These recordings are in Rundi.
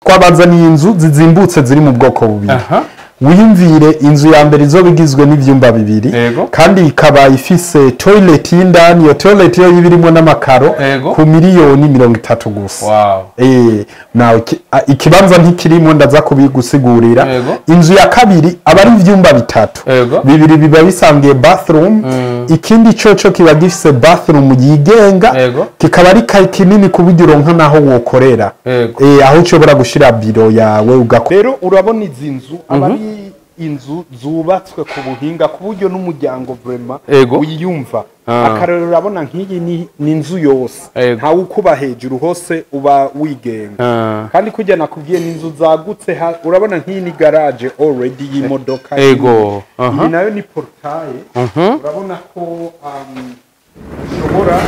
Twabazaniye inzu zizimbutse ziri mu bwoko bubiri. Wiyumvire inzu ya mbere izoba igizwe n'ivyumba bibiri, kandi ikaba ifise toilet y'indani. Iyo toilet yo iba irimwo n'amakaro, ku miliyoni 30 gusa. Nawe ikibanza ntikirimo, ndaza kubigusigurira. Inzu ya kabiri aba ari ivyumba bitatu, bibiri biba bisangiye bathroom, ikindi coco kiba gifise bathroom yigenga, kikaba ari kinini ku buryo uronka naho wokorera, aho ushobora gushira biro yawe ugakora. Rero urabona izi nzu aba ari inzu zubatswe ku buhinga, ku buryo n'umuryango vraiment wiyumva. Akarorero, urabona nk'iyi ni inzu yose, ntawe ukuba hejuru, hose uba wigenga. Kandi kujya nakubwiye, ni inzu zagutse. Urabona nk'iyi ni garage already y'imodoka. Iyi nayo ni portail. Urabona ko ushobora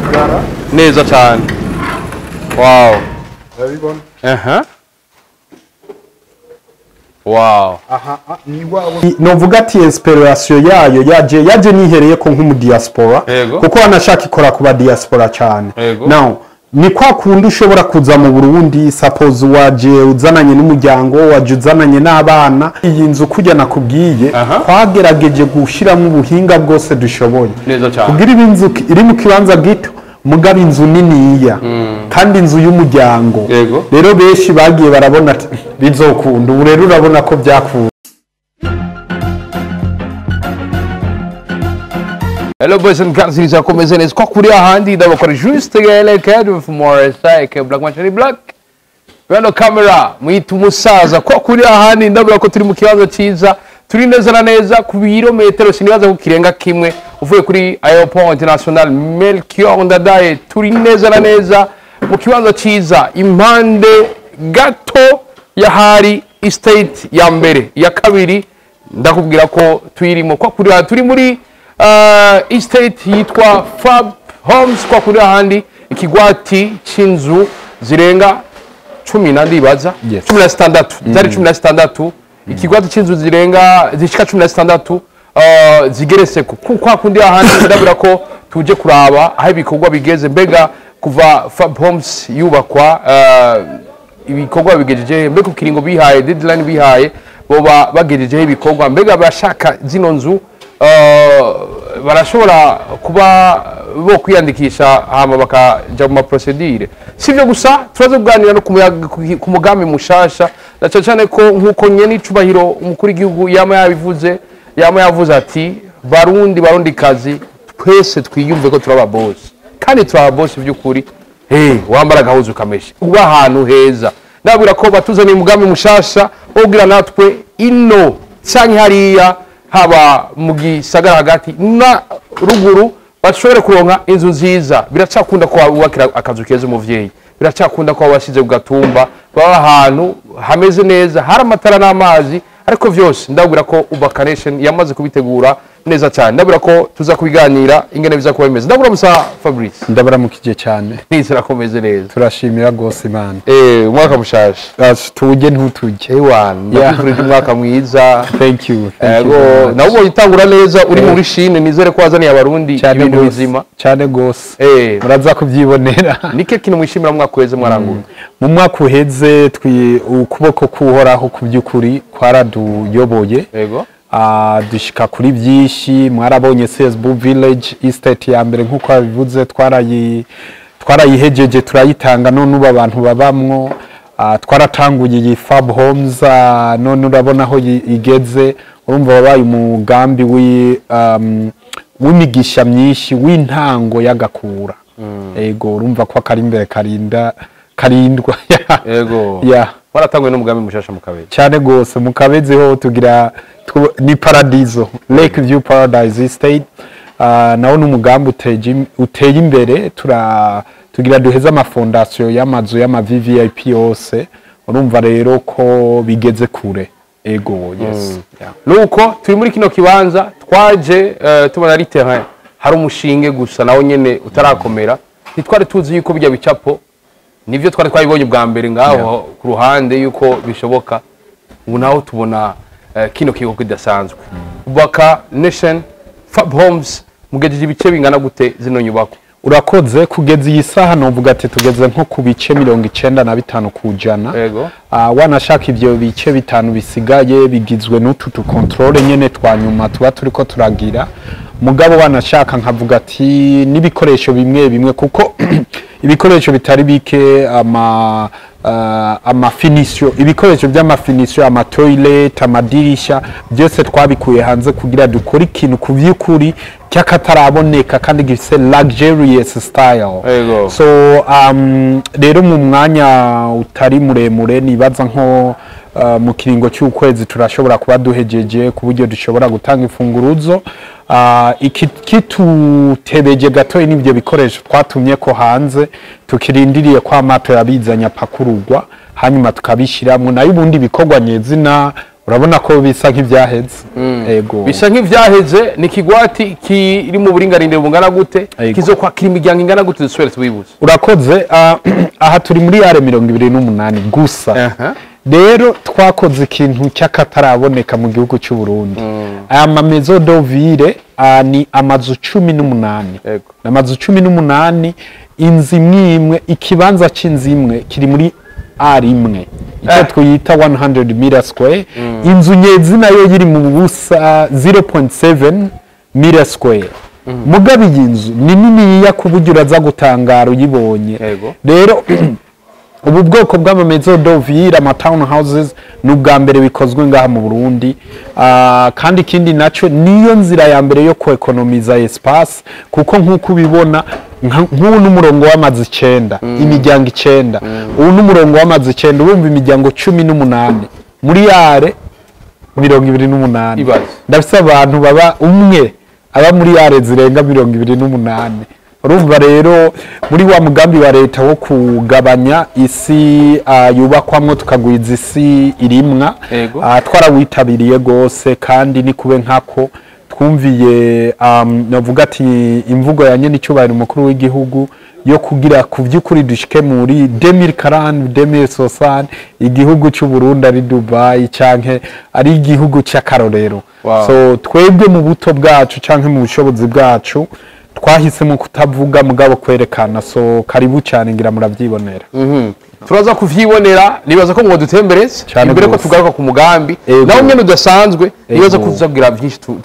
kugara. Neza cyane, wow. Urabibona? Aha, wow. Aha, ni iwawe. Novuga ati inspiration yayo yaje nihereye ko nk'umu diaspora, kuko wanashaka ikora kuba diaspora cyane. Now ni kwa kundi ushobora kuza mu Burundi, suppose waje uzananye n'umuryango, waje uzananye n'abana. Iyi nzu, kujya nakubwiye, twagerageje gushyiramo ubuhinga bwose dushoboye Neza cyane. kugira ibe inzu iri mu kibanza gito, mugabo inzu niniya kandi inzu y'umuryango. Rero benshi bagiye barabona ati bizokunda. Ubu rero urabona ko byakunda. Hello boys and girls, irizakomeze neza ko kuri ahandi ndabakora juste gele cadre for like Black Machine Black. Bano camera mwita umusaza ko kuri ahandi. Ndabura ko turi mu kibanza cyiza, turi neza na neza ku birometero sinibaza ko kirenga kimwe uvuye kuri Aéroport International Melchior Ndadaye. Turi neza na neza mu kibanza cyiza, impande gato ya hari estate ya mbere, ya kabiri. Ndakubwira ko tuyirimo kwa kuri aha turi muri estate yitwa Fab Homes, kwa kuri ahandi ikigwati c'inzu zirenga cumi na, ndibaza, 16, zari 16. Ikigwati c'inzu zirenga, zishika 16, zigeretse ku kwa kundi ahandi. Ndabura ko tuje kuraba aho ibikorwa bigeze. Mbega kuva Fab Homes yubakwa, ibikorwa bigejeje? Mbega ku kiringo bihaye, deadline bihaye, boba bagejejeho ibikorwa? Mbega abashaka zino nzu barashobora kuba bo kwiyandikisha hama bakaja mu ma procédures? Si ibyo gusa, turaza kuganira no ku mugambi mushasha, na cyane cyane ko nk'uko nyene icubahiro umukuru w'igihugu yama yabivuze, yama yavuze ati: "Barundi, barundi kazi, twese twiyumve ko turaba boss." Kandi turaba boss by'ukuri. Hey, wambara agahuzu kameshe, uba ahantu heza. Ndabwira ko batuzaniye umugambi mushasha wo kugira natwe ino canke hariya, haba mu gisagara hagati na ruguru, bashobore kuronka inzu nziza. Biracakunda ko wubakira akazu keza umuvyeyi, biracakunda ko wabashize ku gatumba baba ahantu hameze neza, hari amatara n'amazi. Ariko vyose ndabwira ko Ubaka Nation yamaze kubitegura neza cyane. Ndabwira ko tuza kubiganira ingene biza kuba bimeze. Ndabwira musa Fabrice. Ndabaramukije cyane. Nizera ko meze neza. Turashimira rwose Imana. Umwaka mushasha. Tujye ntutujye. Ewana, ndakwifurije umwaka mwiza. Thank you, thank you Ego. very much. Nawe ubonye itangura neza, uri muri Chine. Nizere ko wazaniye Abarundi Cyane ibintu gose. bizima. Cyane gose. Muraza kubyibonera. Nike kintu mwishimira mu mwaka uheze mwarangura? Mu mwaka uheze ukuboko k'Uhoraho ku by'ukuri kwaraduyoboye. Dushika kuri byinshi. Mwarabonye CSB Village Estate ya mbere, nk'uko babivuze, twarayihejeje, turayitanga, none ubu abantu babamwo. Twaratanguye iyi Fab Homes, none urabona aho igeze. Urumva wabaye umugambi w'imigisha myinshi, w'intango y'agakura. Ego, urumva ko akari imbere karinda karindwa. Yeah. Waratanguye n'umugambi mushasha mu Kabezi. Cyane gose. Mu Kabezi ho tugira ni paradiso, Lake View Paradise Estate. Nawo ni umugambi uteye imbere. Tugira duheze ama fondations y'amazu y'ama VVIP yose. Urumva rero ko bigeze kure. Ego, yes, yeah. Nuko turi muri kino kibanza twaje, tubona ari terrain, hari umushinge gusa nawo nyene utarakomera. Ntitwari tuzi yuko bijya bicapo nivyo twari twabibonye bwa mbere ngaho ku ruhande yuko bishoboka. Ubu naho tubona kino kigo kidasanzwe, Ubaka Nation Fab Homes. Mugejeje ibice bingana gute zino nyubako? Urakoze. Kugeza iyi saha novuga ati tugeze nko ku bice 95%. Wanashaka ivyo bice 5 bisigaye bigizwe n'utu tu contrôle nyene twa nyuma tuba turiko turagira. Mugabo wanashaka nkavuga ati n'ibikoresho bimwe bimwe, kuko ibikoresho bitari bike, ama finition, ibikoresho by'ama finition, ama toilet, amadirisha, byose twabikuye hanze kugira dukore ikintu ku by'ukuri cy'akataraboneka kandi gifise luxurious style. So rero mu mwanya utari muremure, nibaza nko mu kiringo cy'ukwezi, turashobora kuba duhejeje ku buryo dushobora gutanga imfunguruzo. Iki kitutebeje gatoyi n'ibyo bikoresho twatumye ko hanze, tukirindiriye ko amato yabizanye apakururwa, hanyuma tukabishyiramo. Nayo ubundi bikorwa nyezina urabona ko bisa nk'ibyaheze. Ego. Bisa nk'ivyaheze. Ni kigwati kiri mu buringanire bungana gute? Kizokwakira imiryango ingana gute? Dusubire tubibutse. Urakoze. Aha turi muri are 28 gusa. Rero twakoze ikintu cy'akataraboneka mu gihugu cy'u Burundi. Aya ma maison de ville ni amazu 18. Ni amazu 18, inzu imwe imwe, ikibanza cy'inzu imwe kiri muri are imwe, icyo twita 100 meter square. Inzu nyezi nayo yiri mu busa 0.7 meter square. Mugabo iyi nzu ni niniya ku buryo uraza gutangara uyibonye. Rero ubu bwoko bw'ama maison de ville, ama town houses, ni ubwa mbere bikozwe ngaha mu Burundi. Kandi ikindi naco, niyo nzira ya mbere yo kuekonomiza espace, kuko nk'uko ubibona, nk'ubu n'umurongo w'amazu 9, imiryango 9. Ubu n'umurongo w'amazu 9, urumva imiryango 18 muri are 28. Ibaze. Ndafise abantu baba, umwe aba muri are zirenga 28. Urumva rero muri wa mugambi wa leta wo kugabanya isi yubakwamwo tukagwiza isi irimwa, twarawitabiriye gose. Kandi ni kube nkako twumviye, navuga ati imvugo ya nyene icyubahiro umukuru w'igihugu yo kugira ku by'ukuri dushike muri 2040, 2060, igihugu cy'u Burundi ari Dubai canke ari igihugu cy'akarorero. So twebwe mu buto bwacu canke mu bushobozi bwacu twahisemo kutavuga mugabo kwerekana. So karibu cyane, ngira murabyibonera. Turaza kuvyibonera. Nibaza ko mwodutembereza Cane imbere ko gose. tugaruka ku mugambi nawo nyene udasanzwe. Nibaza ko tuzabwira byinshi tu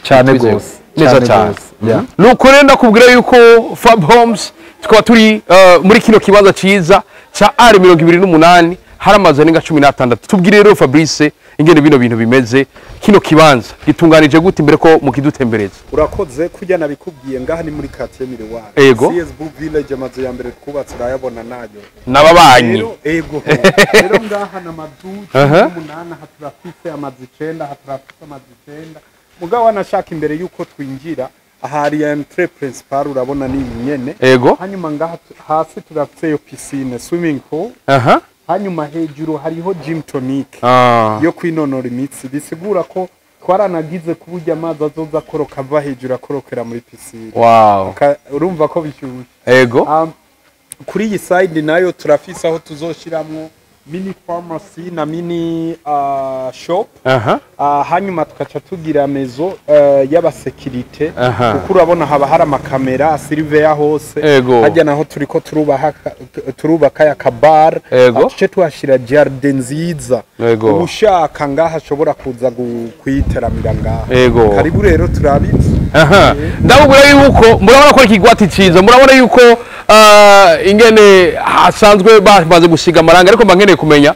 Cane twizeye. gose. Neza Cane cyane. gose. Yeah. Nuko rero ndakubwira yuko Fab Homes tukaba turi muri kino kibanza ciza ca are 28, hari amazu arenga 16. Tubwire rero Fabrice ingene bino bintu bimeze, kino kibanza gitunganije gute, imbere ko mukidutembereza. Urakoze. Kurya nabikubwiye, ngaha ni muri quartier Miroir, CS Village. Amazu ya mbere twubatse urayabona nayo. N'ababanyi. Rero ego, rero ngaha na mazu 18. Aha turafise amazu 9, aha turafise amazu 9. Mugabo wanashaka imbere yuko twinjira ahari entrée principale, urabona ni nyene. Hanyuma ngaha hasi turafiseyo piscine, swimming pool. Hanyuma hejuru hariho gym tonic yo kwinonora imitsi. Bisigura ko twaranagize ku buryo amazi azoza akoroka ava hejuru akorokera muri piscine. Urumva ko bishyushye. Kuri iyi side nayo turafise aho tuzoshiramwo mini pharmacy na mini shop. Hanyuma tukaca tugira maison y'abasekirite, kuko urabona haba hari amakamera asiriveya hose. Hajya naho turiko turubaka ya kabar, tuce tuhashira jardin nziza. Ushaka ngaha ashobora kuza kuyiteramira ngaha. Karibu rero turabizi. Ndabubwira yuko murabona ko ari ikigwati ciza, murabona yuko ingene hasanzwe bamaze gusiga amarangi, ariko mba nkeneye kumenya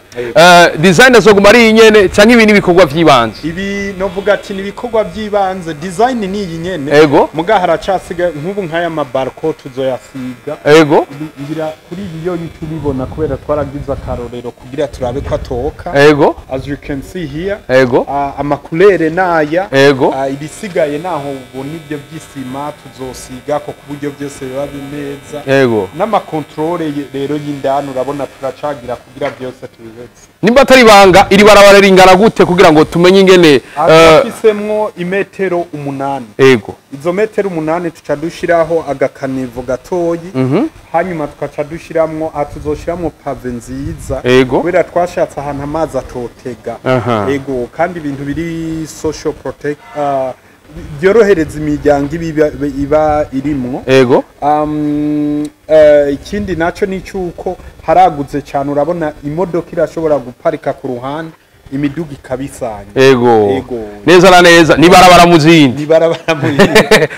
design azoguma ari inyene canke ibi n'ibikorwa vy'ibanze? Ibi novuga ati ni ibikorwa by'ibanze, design ni iyi nyene. Muga haracasiga nk'ubu nk'aya ma balcon tuzoyasiga. Ngira kuri iyi yo tubibona kubera twaragize akarorero kugira turabe ko atoka. As you can see here, ama couleur naya. Ibisigaye naho ubona ibyo by'isima tuzosiga ko ku buryo byose biba bimeza. N'ama contrôle rero y'indani urabona turacagira kugira byose tubibetse. Nimba atari ibanga, iri barabara ringana gute kugira ngo tumenye ingene Turafisemwo imetero 8. Izo metero 8 tuca dushiraho aga caniveau gatoyi, hanyuma tukaca dushiramwo, aha tuzoshiramwo pavé nziza, kubera twashatse ahantu amazi atotega. Ego, kandi ibintu biri social protect, byorohereza imiryango iba irimwo. Ego. Ikindi naco ni cyuko haragutse cyane, urabona imodoka irashobora guparika ku ruhande, imiduga ikabisanya. Ego. Neza na neza nibarabara muzindi. Nibarabara muzindi.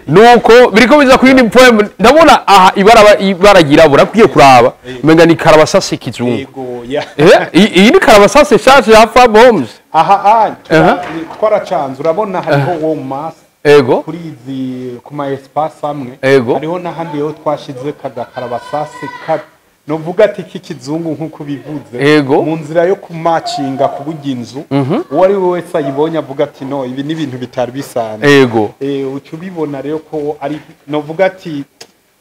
Nuko biriko biza ku yindi poem, ndabona aha ibara ryirabura kugiye kuraba umenga ni karabasase kizungu. Ego, ya. Iyi ni karabasase shasha ya Fab Homes. Aha twaracanze, urabona hariho warm mass. Ego. Kuri izi ku ma espace amwe. Hariho n'ahandi yo twashize kagakarabasase ka novuga ati kikizungu nkuko bivuze. Mu nzira yo kumacinga kuburya inzu, uwo ari we wese ayibonye avuga ati no, ibi ni ibintu bitari bisanzwe. Ego. Uca ubibona rero ko ari novuga ati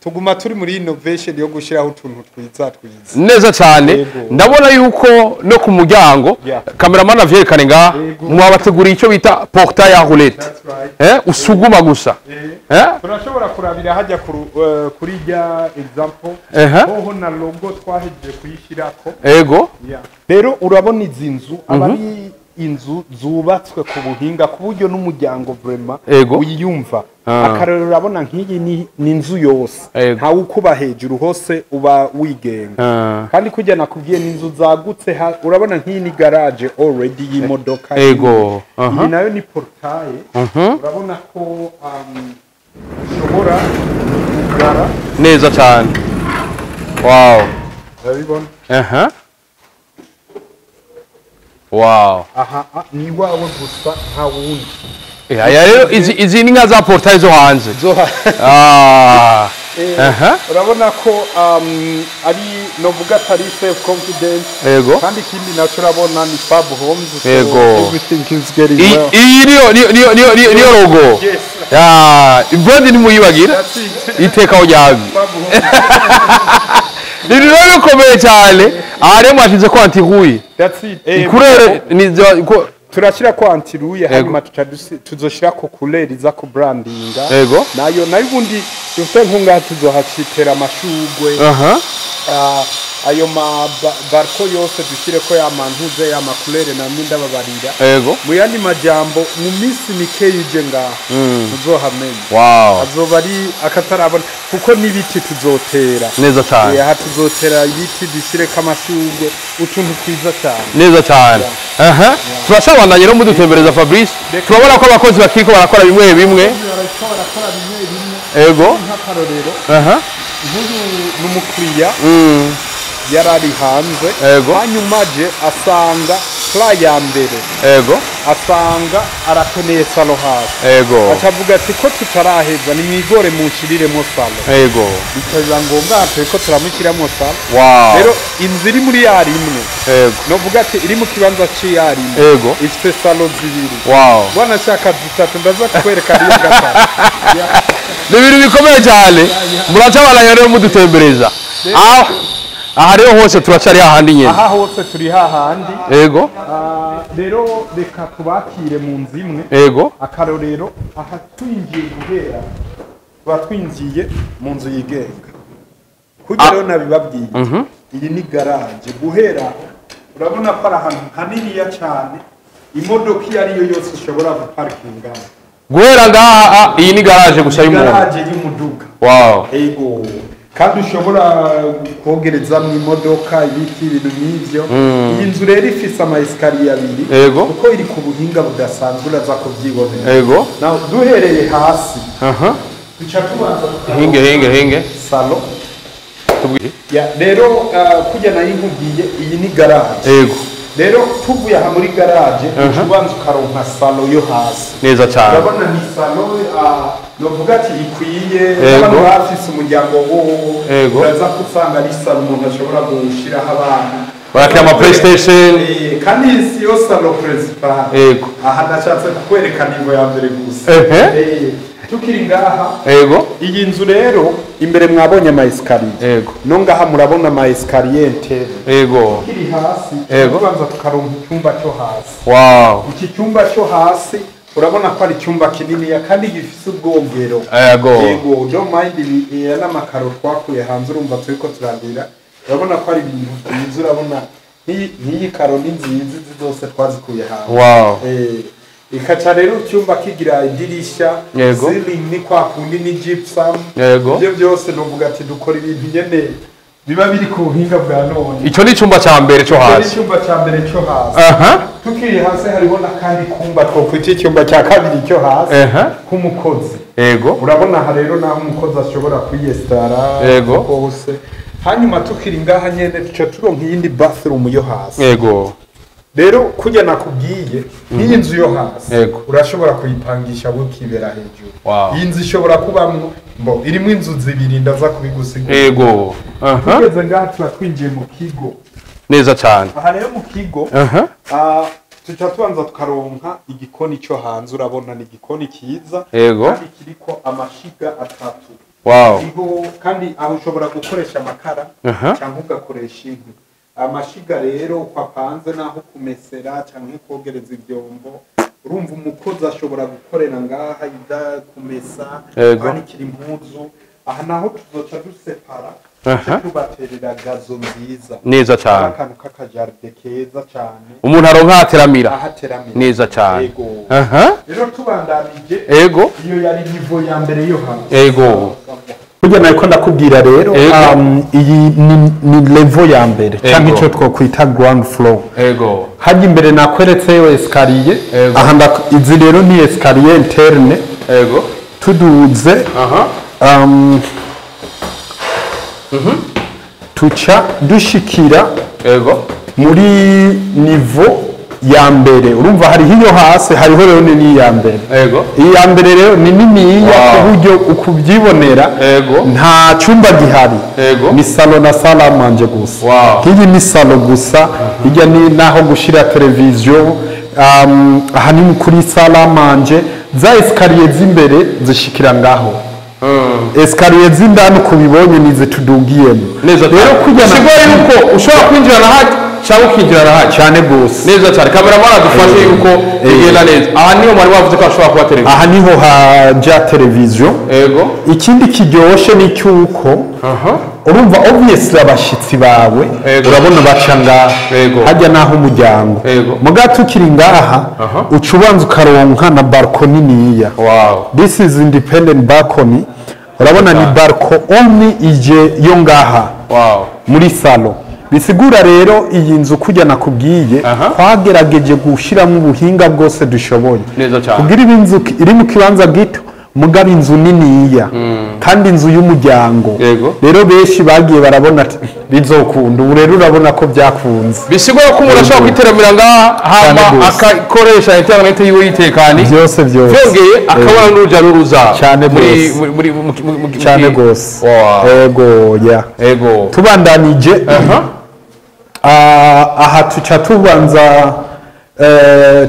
tuguma turi muri innovation yo gushiraho utuntu twiza twiza. Neza cyane. Ndabona yuko no ku muryango cameraman avyerekane nga mwabateguriye icyo bita portail ya roulette. Usuguma gusa. Turashobora kurabira hajya kuri rya example. Hoho na logo twahejeje kuyishirako. Ego. Rero urabona izi nzu aba ari inzu zubatswe ku buhinga ku buryo n'umuryango vraiment uyiyumva. Akarero urabona nk'iyi ni inzu yose, ntawe ukuba hejuru, hose uba wigenga. Kandi kujya nakubwiye ni inzu zagutse, urabona nk'iyi ni garage already y'imodoka. Ego. Iyi nayo ni portail. Urabona ko ushobora kugara neza cyane. Wow. Urabibona? Wow. Aha ni wawe gusa nta wundi. Aya rero izi ni nka za portail zo hanze. Urabona ko ari novuga atari self confidence. Kandi ikindi naco urabona ni Fab Homes. Ego. Everything is getting well. Iyi niyo logo. Yes. Ya, brand ni muyibagira. Iteka ryabi. Ni rero bikomeye cyane. Aha rero mwashize ko antirouille. That's it. Kurere ni turashira ko antirouille, hanyuma tuzoshira ko couleur iza ku brandinga. Nayo ubundi dufite nkunga tuzohacitera amashugwe. Ayo ma barko yose dushire ko ya mantuze ya makulere namwe ndababarira. Mu yandi majambo mu minsi mike yije ngaha muzohamenye. Wow. Azoba ari akatarabona kuko nibiti tuzotera. Neza cyane. Aha tuzotera ibiti dushire ko amashugwe, utuntu twiza cyane. Neza cyane. Turasabandanye no mudutembereza Fabrice. Turabona ko abakozi bakiriko barakora bimwe bimwe. Ego. Nk'akarorero. Nk'uyu n'umukiriya yarari hanze. Hanyuma je asanga plan ya mbere. Asanga arakeneye salo hasi. Acavuga ati ko tutaraheza ni mwigore munshirire salo. Bikaba ngombwa ko turamushyiramo salo. Rero inzu iri muri yarimwe. Novuga ati iri mu kibanza cy'yarimwe. Ifite salo zibiri. Bwana shaka zitatu ndaza kukwereka ari gatatu. Ni ibintu bikomeye cyane. Muracabana rero mudutembereza. Aha rero hose turacari hahandi nyene. Aha hose turi hahandi. Ego. Rero reka tubakire mu nzu imwe. Ego. Akarorero aha twinjiye guhera tuba twinjiye mu nzu yigenga. Kugira rero nabibabwiye. Iyi ni garage guhera urabona ko ari ahantu haniniya cyane imodoka iyo ari yo yose ishobora guparkinga. Guhera ngaha iyi ni garage gusa y'umuntu. Garage y'umuduga. Wow. Ego. Kandi ushobora kogereza mu imodoka ibiti ibintu nk'ivyo. Iyi nzu rero ifise ama escalier abiri kuko iri ku buhinga budasanzwe uraza kuvyibonera. Ego. Naho duhereye hasi. Duca tubanza hinge salo. Ya rero kujya nayo nkubwiye iyi ni garage. Ego. Rero tuvuye aha muri garage ubanza ukaronka salo yo hasi. Neza cyane. Urabona ni salo novuga ati ikwiye abantu bafise umuryango wowo uraza kusanga ari salo umuntu ashobora gushiraho abana barakina ama PlayStation. Kandi si yo salo principal. Ego. Aha ndashatse kukwereka nivo ya mbere gusa. Tukiri ngaha. Ego. Iyi nzu rero imbere mwabonye ama escalier. Ego. No ngaha murabona ama escalier interne. Ego. Tukiri hasi. Ego. Tubanza tukaronka icyumba cyo hasi. Wow. Iki cyumba cyo hasi urabona ko ari icyumba kinini ya kandi gifise ubwogero. Ego. Ego, don't mind ibi n'amakaro twakuye hanze urumva turiko turandira. Urabona ko ari ibintu byiza, urabona nk'iyi karo ni nziza zose twazikuye hanze. Wow. Ikaca rero icyumba kigira idirisha, ceiling ni kwa kundi ni gypsum. Ibyo byose novuga ati dukora ibintu nyene biba biri ku buhinga bwa none. Icyo ni icyumba cya mbere cyo hasi. Icyumba cya mbere cyo hasi. Tukiri hasi hariho n'akandi kumba twokwita icyumba cya kabiri cyo hasi k'umukozi. Urabona aha rero naho umukozi ashobora kwiyesitara hose. Hanyuma tukiri ngaha nyene tuca turonka iyindi bathroom yo hasi. Rero kujya nakubwiye n'iyi nzu yo hasi urashobora kuyipangisha ukibera hejuru. Iyi nzu ishobora kubamwo mbo irimo inzu zibiri, ndaza kubigusigura. Tugeze ngaha tuba twinjiye mu kigo. Neza cyane. Aha rero mu kigo tuca tubanza tukaronka igikoni cyo hanze. Urabona ni igikoni cyiza kandi kiriko amashiga atatu. Kandi aho ushobora gukoresha amakara cyangwa ugakoresha inkwi. Amashiga rero uko apanze naho kumesera cyangwa kogereza ibyombo. Urumva umukozi ashobora gukorera ngaha ida kumesa, kwanikira impuzu. Aha naho tuzoca dusepara, tubaterera gazo nziza. Neza cyane. Akantu k'akajaride keza cyane. Umuntu aronka ahateramira. Neza cyane. Rero tubandanije. Iyo yari niveau ya mbere yo hasi. Burya nariko ndakubwira rero, iyi ni level ya mbere cyangwa icyo twokwita ground floor. Hajya imbere nakweretse yo escalier. Aha izi rero ni escalier interne. Tuduze. Tuca dushikira muri niveau ya mbere. Urumva hariho iyo hasi, hariho rero ni iya mbere. Iya mbere rero ni niniya ku buryo ukubyibonera nta cyumba gihari. Ni salo na salle à manger gusa. Nk'iyi ni salo gusa, hirya ni naho gushira televiziyo. Aha ni kuri salle à manger. Za escalier z'imbere zishikira ngaho. Escalier z'indani kubibonye nize tudugiyemo. Rero kujya yuko ushobora kwinjira na haki cyangwa ukinjira na haki cyane gose. Neza cyane. Cameraman adufashe yuko bigenda neza. Aha niho mwari wavuze ko ashobora kuba televiziyo. Aha niho haja televiziyo. Ikindi kiryoshe ni cyuko urumva obviously abashitsi bawe urabona baca ngaha hajya naho umuryango. Muga tukiri ngaha uca ubanza ukaronka na balcony niya. This is independent balcony. Urabona ni balcony only ije yo ngaha muri salo. Bisigura rero iyi nzu kujya nakubwiye twagerageje gushiramo ubuhinga bwose dushoboye kugira inzu iri mu kibanza gito mugaba inzu niniya kandi inzu y'umuryango. Rero benshi bagiye barabona bizokunda, ubu rero urabona ko byakunze. Bisigura ko umuntu ashobora kwiteramira ngaha hama akakoresha internet yiwe yitekanye byose byose, byongeye akabona n'uruja n'uruza cyane muri cyane gose. Yego ya. Tubandanije aha tuca tubanza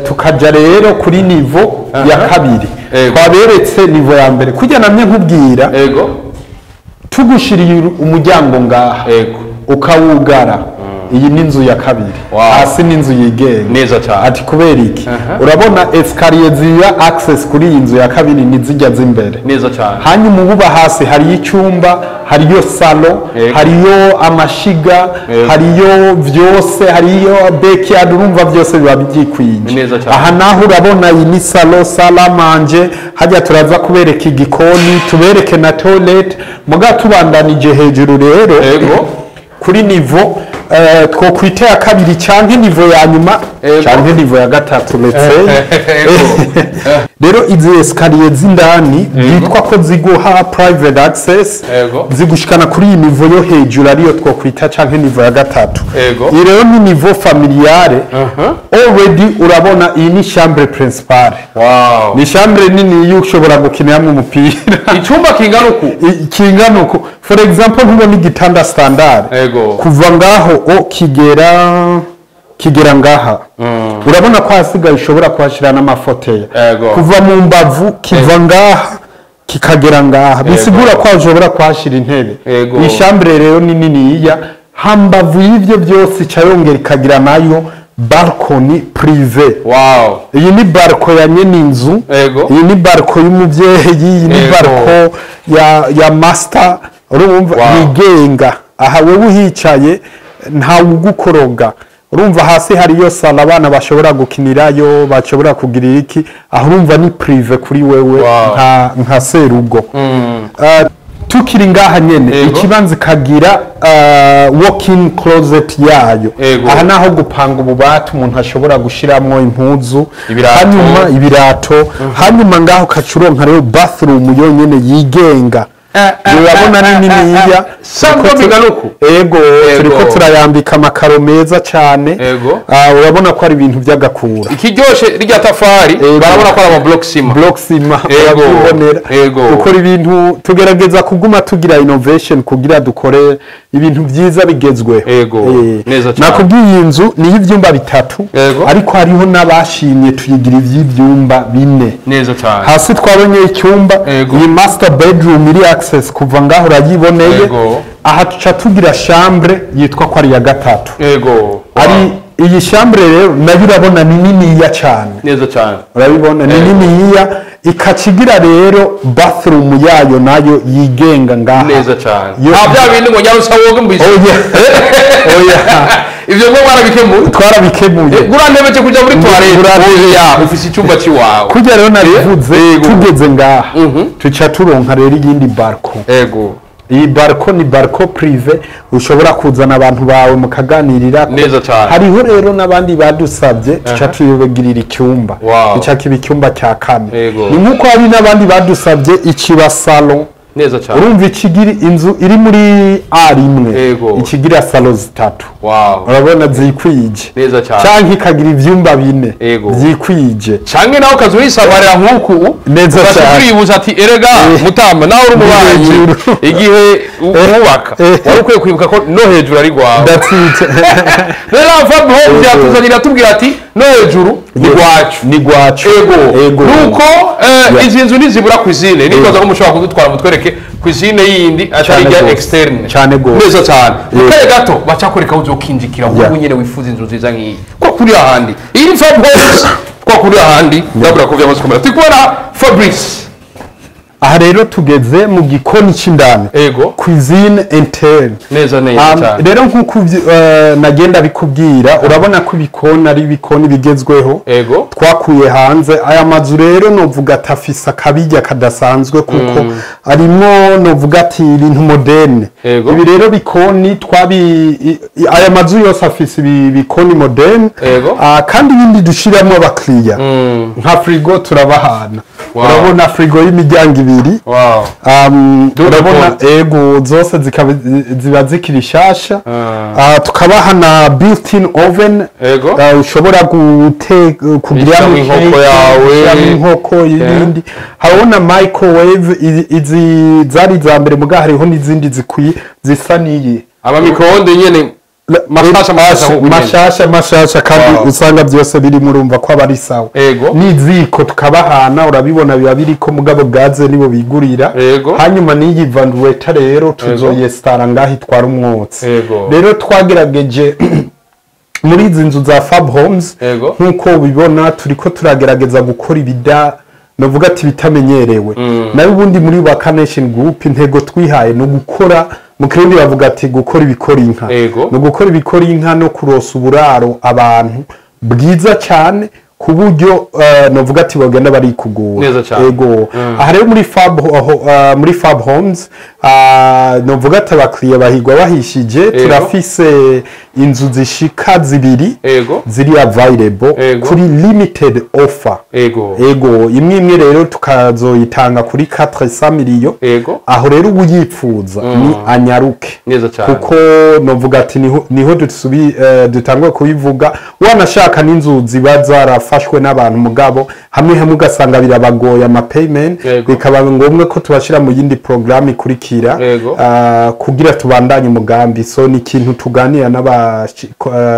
tukaja rero kuri niveau ya kabiri. Twaberetse niveau ya mbere kujya namye nkubwira tugushiriye umuryango ngaha ukawugara. Iyi ni inzu ya kabiri. Hasi ni inzu yigenga. Neza cyane. Ati kubera iki? Urabona escalier ziya access kuri iyi nzu ya kabiri ni zijya z'imbere. Neza cyane. Hanyuma ububa hasi hariyo icyumba, hariyo salo, hariyo amashiga, hariyo vyose, hariyo backyard. Urumva byose biba byikwije. Neza cyane. Aha naho urabona iyi ni salo, salle à manger, hajya turaza kubereka igikoni, tubereke na toilet. Muga tubandanije hejuru rero kuri niveau twokwita ya kabiri canke niveau ya nyuma canke niveau ya gatatu let's say. Rero izi escalier z'indani byitwa ko ziguha private access zigushikana kuri iyi niveau yo hejuru ariyo twokwita canke niveau ya gatatu. Iyi rero ni niveau familiale. Already urabona iyi ni chambre principale. Ni chambre nini iyo ushobora gukiniramwo umupira. Icyumba kingana uku? Kingana uku. For example nkubona igitanda standard. Kuva ngaho kigera ngaha. Urabona ko hasigaye ushobora kuhashira n'amafoteya. Kuva mu mbavu kiva ngaha kikagera ngaha. Bisigura ko ushobora kuhashira intebe. Iyi chambre rero ni niniya. Hambavu y'ivyo byose cyayongera ikagira nayo balcony privé. Iyi ni balcony ya nyene inzu. Iyi ni balcony y'umuvyeyi, iyi ni balcony ya master. Urumva yigenga. Aha wewe uhicaye nta ugukoroga. Urumva hasi hariyo sala abana bashobora gukinirayo, bashobora kugirira iki, aho urumva ni privé kuri wewe nka serugo. Tukiri ngaha nyene, ikibanza kagira walk-in closet yayo. Aha naho gupanga ububati umuntu ashobora gushiramwo impuzu, hanyuma ibirato, hanyuma ngaho kacuronka rero bathroom yonyene yigenga. Urabona ni niniya. Ego, turiko turayambika amakaro meza cyane. Urabona ko ari ibintu by'agakura. Ikiryoshe rirya tafari barabona ko ari ama block ciment. Block ciment urabibonera. Dukora ibintu, tugerageza kuguma tugira innovation kugira dukore ibintu byiza bigezweho. Neza cyane. Nakubwiye iyi nzu ni y'ivyumba 3, ariko hariho n'abashimye tuyigira ivy'ivyumba 4. Neza cyane. Hasi twabonye icyumba, iyi master bedroom iri access kuva ngaho urayiboneye. Aha tuca tugira chambre yitwa ko ari ya 3. Ari iyi chambre rero nayo urabona ni niniya cyane. Neza cyane. Urabibona ni niniya, ikacigira rero bathroom yayo nayo yigenga ngaha. Neza cyane. Nta bya bindi ngo nyarusa woge mbise. Oya. Ibyo ngo barabikemuye. Twarabikemuye. Gura ntebe cyo kuja muri toilette. Oya, ufise icyumba ciwawe. Kujya rero narivuze tugeze ngaha. Tuca turonka rero iyindi balcon. Iyi balcon ni balcon privé ushobora kuzana abantu bawe mukaganirira. Neza cyane. Hariho rero n'abandi badusabye tuca tuyobegirira icyumba. Tuca kiba icyumba cya 4. Ni nkuko hari n'abandi badusabye ikiba salon. Neza cyane. Urumva ikigira inzu iri muri A1 ikigira salon 3. Urabona zikwije. Neza cyane. Canke ikagira ivyumba 4 zikwije. Canke nawe ukazuyisabarira nkuku. Neza cyane. Uribuza ati erega mutamba nawe uri umubanyi igihe wubaka wari ukwiye kwibuka ko no hejuru ari gwawe. That's it. Rero Fab Homes yatuzanira tubwira ati no hejuru ni gwacu. Ni gwacu. Ego. Nuko izi nzu nizibura cuisine nikoza ko mushobora kudutwara mutwereke cuisine yindi atari ya externe. Cyane gose. Neza cyane. Mukaye gato bacakoreka uzokinjikira wowe nyene wifuza inzu nziza nkiyi. Ko kuri ahandi. Iyi Fab Homes ko kuri ahandi ndabura ko byamaze kumera. Tukubona Fabrice. Aha rero tugeze mu gikoni c'indani. Cuisine interne. Neza neza cyane. Rero nkuko nagenda bikubwira urabona ko ibikoni ari ibikoni bigezweho. Twakuye hanze aya mazu rero novuga atafisa kabijya kadasanzwe kuko arimo novuga ati ibintu moderne. Ibi rero bikoni twabi aya mazu yose afise ibikoni moderne. Kandi ibindi dushiramo abakiriya nka frigo turabahana. Urabona frigo y'imiryango 2. Urabona ego zose ziba zikiri shasha. Tukabaha na built-in oven. Ushobora kugira inkoko yawe, inkoko y'ibindi. Harabona microwave izi zari za mbere muga hariho n'izindi zikwiye zisa n'iyi. Aba microonde nyene mashasha mashasha kandi usanga byose biri murumva ko abari sawa. Niziko tukabahana urabibona biba biriko mugabo gaze nibo bigurira. Hanyuma n'iyi ventilator rero tuzoyestara ngaho itwara umwotsi. Rero twagerageje muri izi nzu za Fab Homes nkuko ubibona turiko turagerageza gukora ibida novuga ati bitamenyerewe. Nayo ubundi muri Ubaka Nation Group intego twihaye no gukora mu kirundi bavuga ati gukora ibikora inka. No gukora ibikora inka no kurosa uburaro abantu bwiza cyane ku buryo novuga ati bagenda bari kugura. Ego. Aha rero muri Fab Homes novuga ati abakiriya bahigwa bahishije. Turafise inzu zishika 2 ziri available kuri limited offer. Ego. Imwe rero tukazoyitanga kuri 400 million. Aho rero uyipfuza ni anyaruke. Kuko novuga ati niho dutangwe kubivuga wanashaka n'inzu ziba zarafashwe n'abantu mugabo hamwe hamwe ugasanga birabagoye ama payment, bikaba ngombwa ko tubashira mu yindi programme ikurikira kugira tubandanye umugambi. So ni ikintu tuganira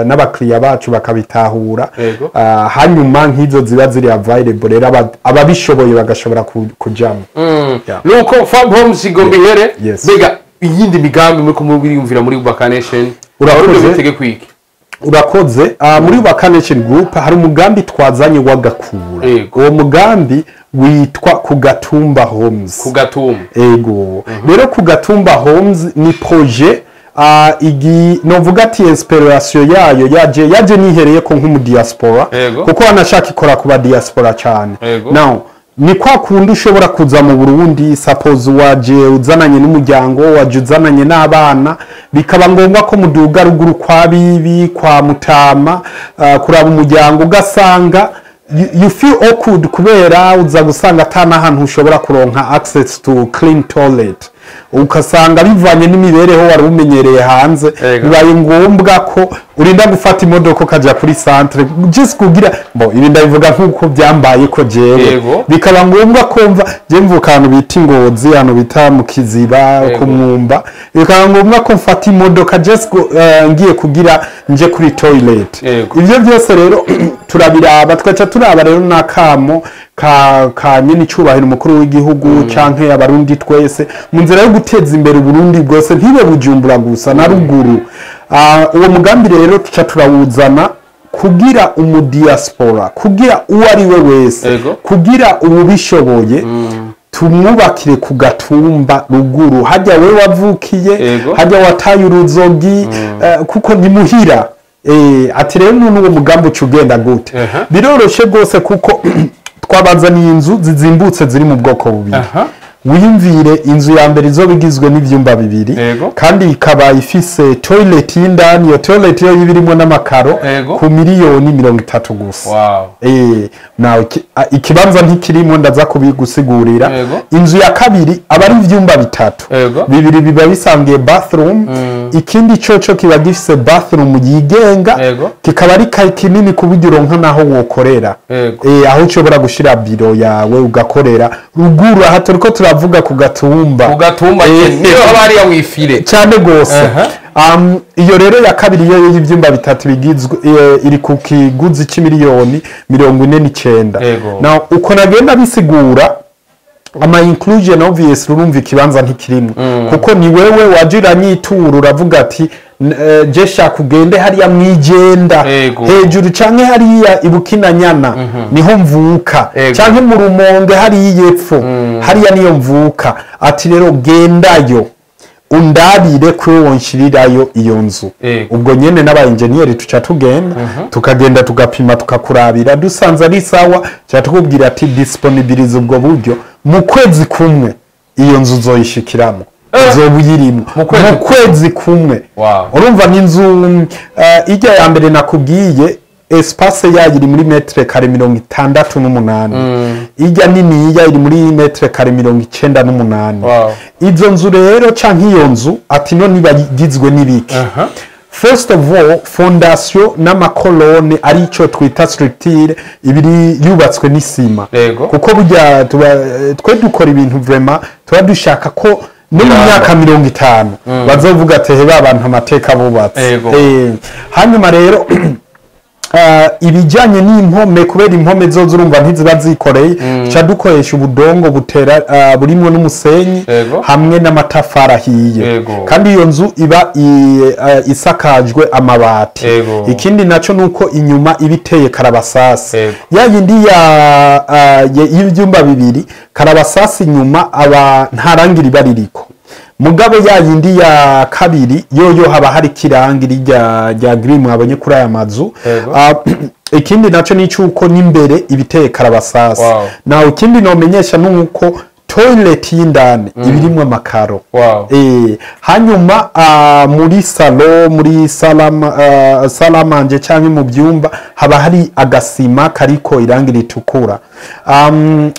n'abakiriya bacu bakabitahura. Hanyuma nk'izo ziba ziri available rero ababishoboye bagashobora kujamo. Nuko Fab Homes igomba ihere. Mbega iyindi migambi muri kumubwiyumvira muri Ubaka Nation urakoze kwiki? Urakoze. Muri Ubaka Nation Group hari umugambi twazanye w'agakura. Uwo mugambi witwa Kugatumba Homes. Kugatumba. Ego. Rero Kugatumba Homes ni projet Igi novuga ati inspiration yayo yaje nihereye ko nk'umu diaspora, kuko anashaka ikora kuba diaspora cyane. Now ni kwa kundi ushobora kuza mu Burundi, suppose waje uzananye n'umuryango, waje uzananye n'abana, bikaba ngombwa ko muduga ruguru kwa bibi kwa mutama, kuraba umuryango, ugasanga you feel awkward kubera uza gusanga ata n'ahantu ushobora kuronka access to clean toilet, ukasanga bivanye n'imibereho wari umenyereye hanze, bibaye ngombwa ko urinda gufata imodoka ukaja kuri centre just kugira bo. Ibi ndabivuga nk'uko byambaye ko jewe bikaba ngombwa ko mva je mvuka ahantu bita Ingozi, ahantu bita mu Kiziba, ku Mwumba, bikaba ngombwa ko mfata imodoka just ngiye kugira nje kuri toilet. Ibyo byose rero turabiraba, tugaca turaba rero n'akamo ka nyene icubahiro umukuru w'igihugu canke Abarundi twese mu nzira yo guteza imbere Uburundi bwose, ntibe Bujumbura gusa, na ruguru. Uwo mugambi rero tuca turawuzana kugira umudiaspora, kugira uwo ari we wese, kugira uwubishoboye, tumwubakire ku gatumba ruguru hajya we wavukiye, hajya wataye uruzogi, kuko ni muhira. Ati rero none uwo mugambi uca ugenda gute? Biroroshe rwose, kuko twabazaniye inzu zizimbutse ziri mu bwoko bubiri. Wiyumvire inzu ya mbere izoba igizwe n'ivyumba bibiri, kandi ikaba ifise toilet y'indani, iyo toilet yo iba irimwo n'amakaro, ku miliyoni 30 gusa. Nawe ikibanza ntikirimo, ndaza kubigusigurira. Inzu ya kabiri aba ari ivyumba bitatu, bibiri biba bisangiye bathroom, ikindi coco kiba gifise bathroom yigenga, kikaba ari kinini ku buryo uronka naho wokorera, aho ushobora gushira biro yawe ugakorera ruguru. Aha turiko turavuga ku gatumba. Ku gatumba, niyo haba hariya wifire. Cyane gose. Iyo rero ya kabiri yo y'ibyumba bitatu bigizwe, iri ku kiguzi c'imiliyoni 49. Now uko nagenda bisigura ama inclusion, obvious urumva ikibanza ntikirimo, kuko ni wewe waje uranyitura, uravuga ati je shaka ugende hariya mwijenda hejuru canke hariya Ibukinanyana niho mvuka, canke mu Rumonge hariya epfo hariya niyo mvuka, ati rero gendayo undabire ko wonshirirayo iyo nzu. Ubwo nyene n'aba engineer tuca tugenda, tukagenda tugapima, tukakurabira, dusanze ari sawa tuca tukubwira ati disponibilize ubwo buryo, mu kwezi kumwe iyo nzu uzoyishikiramo, uzoba uyirimo. Mu kwezi? Mu kwezi kumwe. Urumva ni inzu, ijya ya mbere nakubwiye, espace yayo iri muri mètre carré 68, ijya niniya iri muri mètre carré 98. Izo nzu rero canke iyo nzu, ati no niba igizwe n'ibiki? First of all, fondation n'ama colonnes, arico twita structure, ibiri yubatswe n'isima, kuko burya twe dukora ibintu vraiment tuba dushaka ko no mu Biramba. myaka 50 bazovuga ati he ba bantu amateka bubatse. Hanyuma rero ibijyanye n'impome, kubera impome zozo urumva ntiziba zikoreye, tuca dukoresha ubudongo butera, burimwo n'umusenyi hamwe n'amatafari ahiye. Kandi iyo nzu iba isakajwe amabati. Ikindi naco nuko inyuma iba iteye karabasasi. Ya yindi y'ibyumba bibiri, karabasasi inyuma aba nta rangi riba ririko, mugabo ya yindi ya kabiri yoyo haba hari kirangi rya green mwabonye kuri aya mazu. Ikindi naco ni cyuko n'imbere ibiteye karabasasi. Naho ikindi nomenyesha nuko toilet y'indani ibirimwo amakaro. Hanyuma muri salon, muri salle à manger cyangwa mu byumba haba hari agasima kariko irangi ritukura.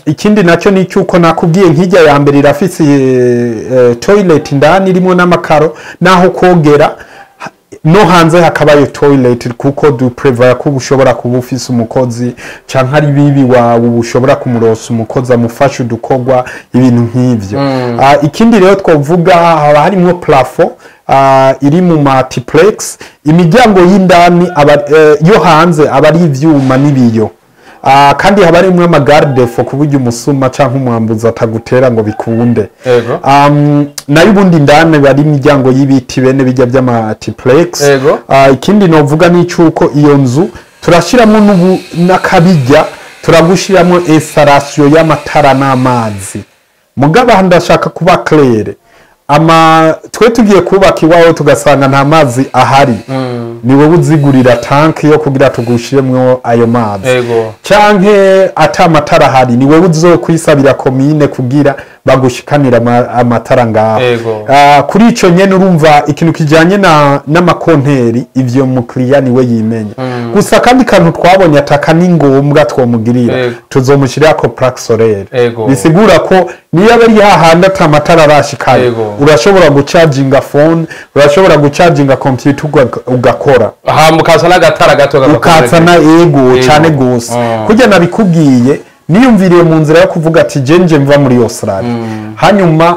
Ikindi nacyo ni cyuko nakubwiye nk'ijya ya mbere irafise toilet indani irimo n'amakaro naho kogera, no hanze hakabayo toilet, kuko du prévoit ko ushobora kuba ufise umukozi canke ari bibi wawe ushobora kumurosa umukozi amufasha udukorwa, ibintu nk'ivyo. Ikindi rero twovuga, haba harimwo plafond iri mu multiplex, imiryango y'indani aba, yo hanze aba ari ivyuma n'ibiyo. Kandi haba harimwo ama garde-fous ku buryo umusuma canke umwambuzi atagutera ngo bikunde. Nayo ubundi indani bari imiryango y'ibiti bene bijya by'amatiplex. Ikindi novuga ni cyuko iyo nzu turashiramo n'ubu n'akabijya, turagushiramo installation y'amatara n'amazi. Mugabo aha ndashaka kuba clair, Ama twe tugiye kubaka iwawe tugasanga nta mazi ahari, ni wowe uzigurira tanki yo kugira tugushiremwo ayo mazi. Canke ata matara ahari, ni wowe uzokwisabira komine kugira bagushikanira amatara ngaho. Kuri ico nyene urumva ikintu kijanye n'amakonteri, ivyo mukiriya niwe yimenya. Gusa kandi kantu twabonye ataka ni ngombwa twomugirira, tuzomushirirako plaque solaire. Bisigura ko niyo aba ari hahandi ata matara arashikana, urashobora gucharginga phone, urashobora gucharginga computer, ugakora. Aha mukaza n'agatara gato. Ukatsa na ego cyane gose. Kurya nabikubwiye, niyumviriye mu nzira yo kuvuga ati jenje mva muri Australia, hanyuma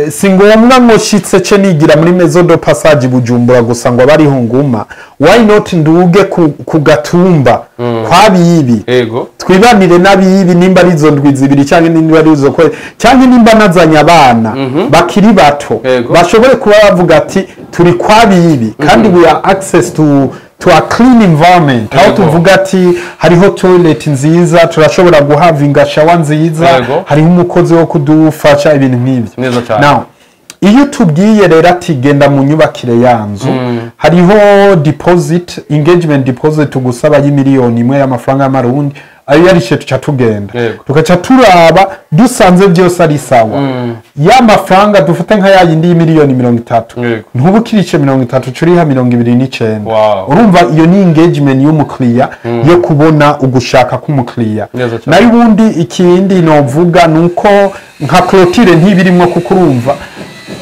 si ngombwa ngo shitse ce nigira muri maison de passage Bujumbura gusa ngo abariho nguma. Why not nduge ku gatumba kwa bibi, twibanire n'abibi, nimba ari izo ndwi 2 cyangwa nimba ari izo kwe, cyangwa nimba nazanye abana bakiri bato, bashobore kuba bavuga ati turi kwa bibi, kandi we are access to a clean environment, aho tuvuga ati hariho toilet nziza, turashobora guhavinga shower nziza, hariho umukozi wo kudufasha, ibintu nk'ivyo. Neza cyane. Now iyo tubwiye rero ati genda mu nyubakire ya nzu, hariho deposit, engagement deposit tugusaba y'1 miliyoni y'amafaranga y'amarundi. Ayo yarishe tuca tugenda, tugaca turaba, dusanze byose ari sawa, ya mafaranga dufate nka ya yindi y'30 miliyoni, ntuba ukirishe 30, curiha 29. Urumva iyo ni engagement y'umukiriya, yo kubona ugushaka k'umukiriya. Neza cyane. Nayo ubundi ikindi novuga nuko nka clôture ntibirimwo, kuko urumva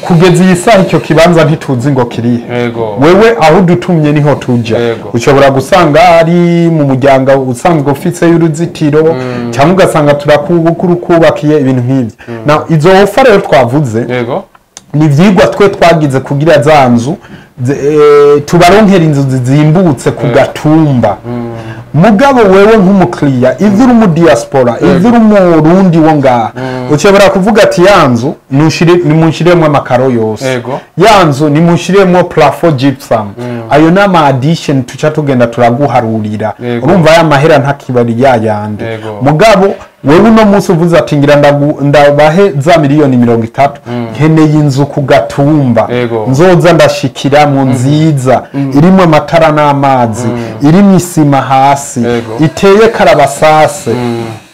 kugeza iyi saha icyo kibanza ntituzi ngo kirihe. Wewe aho udutumye niho tuja. Ushobora gusanga ari mu muryango usanzwe ufise y'uruzitiro, cyangwa ugasanga turakubakiye, ibintu nk'ibyo. Na izo offer rero twavuze ni ivyigwa twe twagize kugira za nzu tubaronkera inzu zizimbutse ku gatumba. Mugabo wewe nk'umukiriya, ivyo uri mu diaspora, ivyo uri umurundi wo ngaha, ushobora kuvuga ati ya nzu nimunshiremwo amakaro yose, ya nzu nimunshiremwo plafond gypsum. Ayo ni ama addition tuca tugenda turaguharurira. Urumva ya mahera ntakibari ya yandi. Mugabo wewe uno munsi uvuze ati ngira ndabahe za 30 miliyoni, nkeneye inzu ku gatumba, nzoza ndashikiramo, nziza, irimo amatara n'amazi, irimo isima hasi, iteye karabasase,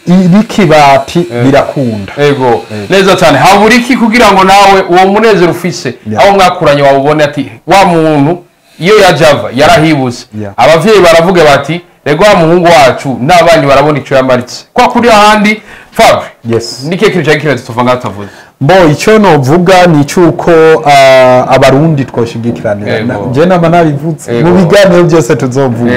iriko ibati, birakunda. Ego, neza cyane. Habura iki kugira ngo nawe uwo munezero ufise aho mwakuranye wawubone, ati wa muntu iyo yajava yarahibutse, abavyeyi baravuga bati rego wa muhungu wacu n'abanyi barabona ico yamaritse kwa kuri ahandi? Fabre, Yes. ni kihe kintu cyari kibazo tuva ngaho tutavuze? Bo icyo novuga ni cyuko abarundi twoshigikiranira. Je nama nabivuze mu biganiro byose tuzovuga,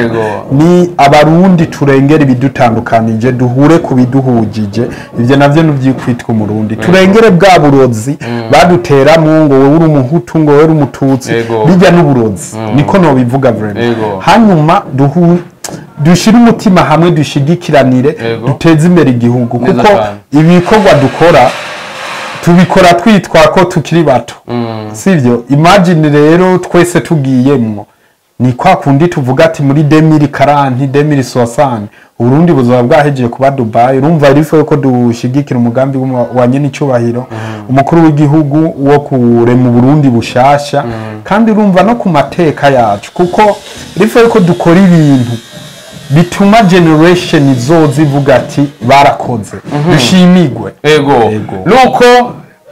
ni abarundi turengera ibidutandukanije, duhure ku biduhugije. Ibyo navyo nivyikwitwa umurundi. Turengere bwa burozi baduteramo ngo wowe uri umuhutu, ngo wowe uri umututsi, bijya n'uburozi, niko nobivuga vraiment. Hanyuma dushire umutima hamwe, dushigikiranire, duteze imbere igihugu, Neza kuko cyane. ibikorwa dukora tubikora twitwa ko tukiri bato, sivyo? Imagine rero twese tugiyemwo, ni kwa kundi tuvuga ati muri 2040, 2060 Uburundi buzoba bwahejeje kuba Dubai. Urumva il faut ko dushigikira umugambi wa nyene icubahiro umukuru w'igihugu wo kurema Uburundi bushasha. Kandi urumva no ku mateka yacu, kuko il faut ko dukora ibintu bituma generation izoza ivuga ati barakoze, dushimigwe. Ego. Nuko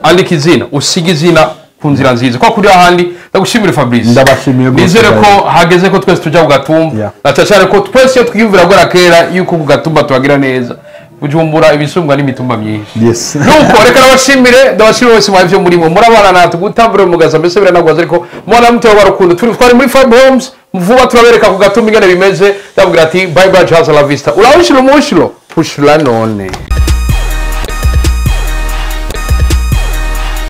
andika izina, usiga izina ku nzira nziza kwa kuri ahandi. Ndagushimire, Fabrice. Ndabashimiye rwose. Nizere ko hageze ko twese tujya ku gatumba, na cyane cyane ko twese iyo twiyumvira guhera kera yuko ku gatumba tuhagira neza. Bujumbura ibisumbwa n'imitumba myinshi. Nuko reka ndabashimire, ndabashimire wese mwavyo murimo murabana natwe gutambura mugaza, mbese biranagwaza, ariko mubona mutewe barukundo. Turi twari muri Five Homes, vuba turabereka ku gatumba ingene bimeze. Ndabwira ati bye bye, hasta la vista. Urawushira umushiro pushura none.